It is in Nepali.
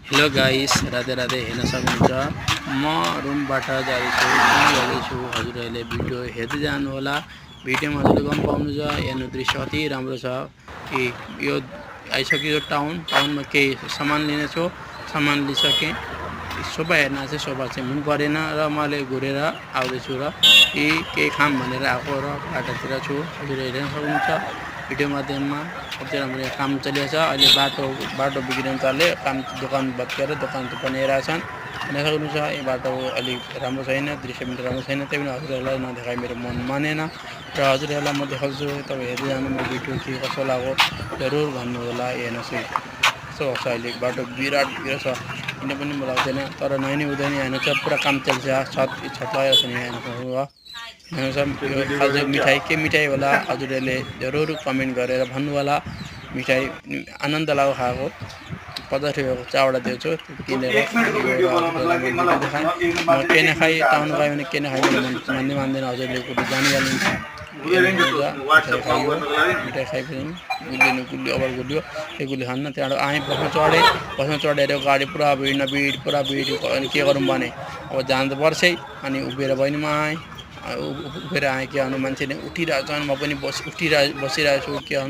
Hello guys, Radhe Radhe. हेर्न सक्नुहुन्छ म रुमबाट जाँदैछु हजुरहरूले भिडियो हेर्दै जानु होला। भिडियोमा हजुरले गम पाउनुहुन्छ हेर्नु दृश्य अति राम्रो छ कि यो आइसक्यो टाउनमा केही सामान लिनेछु। सामान लिसकेँ, सोफा हेर्न चाहिँ सोफा चाहिँ मन परेन र मैले घुरेर आउँदैछु र केही खाम भनेर आएको र बाटातिर छु। हजुरले हेर्न सक्नुहुन्छ भिडियो माध्यममा अति राम्रो काम चलिरहेछ। अहिले बाटो बिग्रिन थाल्यो, काम दोकान भत्केर दोकान बनाइरहेछन्। हेर्न सक्नुहुन्छ यो बाटो अलिक राम्रो छैन, दृश्य पनि राम्रो छैन। त्यही पनि हजुरहरूलाई नदेखाइ मेरो मन मानेन र हजुरहरूलाई म देखाउँछु। तपाईँ हेर्दै जानु म भिडियो के कस्तो लाग्यो जरुर भन्नु होला। हेर्नुहोस् कस्तो छ, अहिले बाटो बिराट छ, किन पनि मलाई लाग्दैन, तर नहिने हुँदैन। हेर्नु चाहिँ पुरा काम चल्छ, छत लगाएको छ नि। हेर्नुहोस् आज मिठाई के मिठाई होला, हजुरहरूले जरुर कमेन्ट गरेर भन्नु होला। मिठाई आनन्द लाग्यो खाएको, 50 रुपियाँको चावडा दिउँछु किनेर। म के नखाइ टाउन गयो भने के नखाइ भन्ने मान्दैन, हजुरले कुरो जानिहाल्नुहुन्छ। मिठाई खाइपछि गुलियो अब गुलियो त्यो गुलियो खान्न। त्यहाँबाट आएँ, बसमा चढेर गाडी पुरा भिड अनि के गरौँ भने अब जानु त पर्छै। अनि उभिएर बहिनीमा आएँ, उभिएर आएँ, के गर्नु मान्छेले उठिरहेछन्, म पनि बसिरहेको छु, के गर्नु।